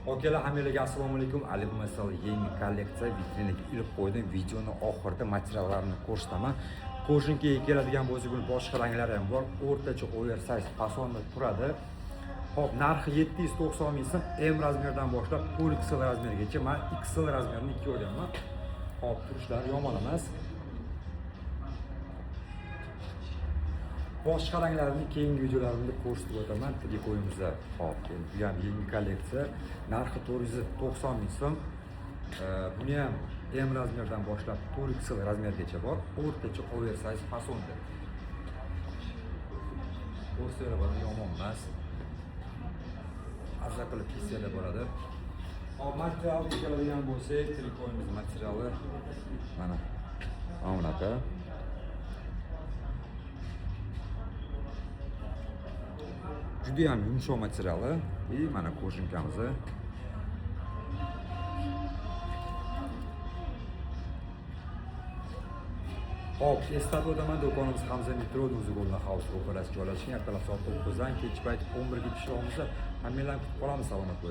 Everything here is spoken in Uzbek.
Akalar, hammalarga assalomu alaykum. Alaykum assalom. Yangi kolleksiya vitrinaga ilib qo'ydim. Videoni oxirida materiallarni ko'rsataman. Кожанка ga keladigan bo'lsak, buni boshqa ranglari ham bor. O'rtacha oversize fasonda turadi. Xo'p, narxi 790 ming so'm. M razmerdan boshlab 4XL razmergacha. Men XL razmerini ko'rganman. Xo'p, turishlari yomon emas. Boshqa ranglarini keyingi videolarimda ko'rsatib o'taman. Trikoyimizda, hop, endi bu ham yangi kolleksiya. Narxi 490 ming so'm. Buni ham M razmerdan boshlab 4XL razmergacha bor. O'rtacha oversize fasonda. Ko'rsanglar bo'ladi, yomon emas. Azza qilib kiysanglar bo'ladi. Hop, materialga keladigan bo'lsak, trikoyimiz materiali mana bunaqa. Juda ham yumshoq materiali и mana кожанка miz. Hop, eslatib o'taman, do'konimiz Hamza metro Nuzug'ulna House ro'parasi joylashgan. Ertalab soat 9 dan kechki payt 11 gacha ishlaymiz. Hammanglarni kutib qolamiz, salomat bo'ling.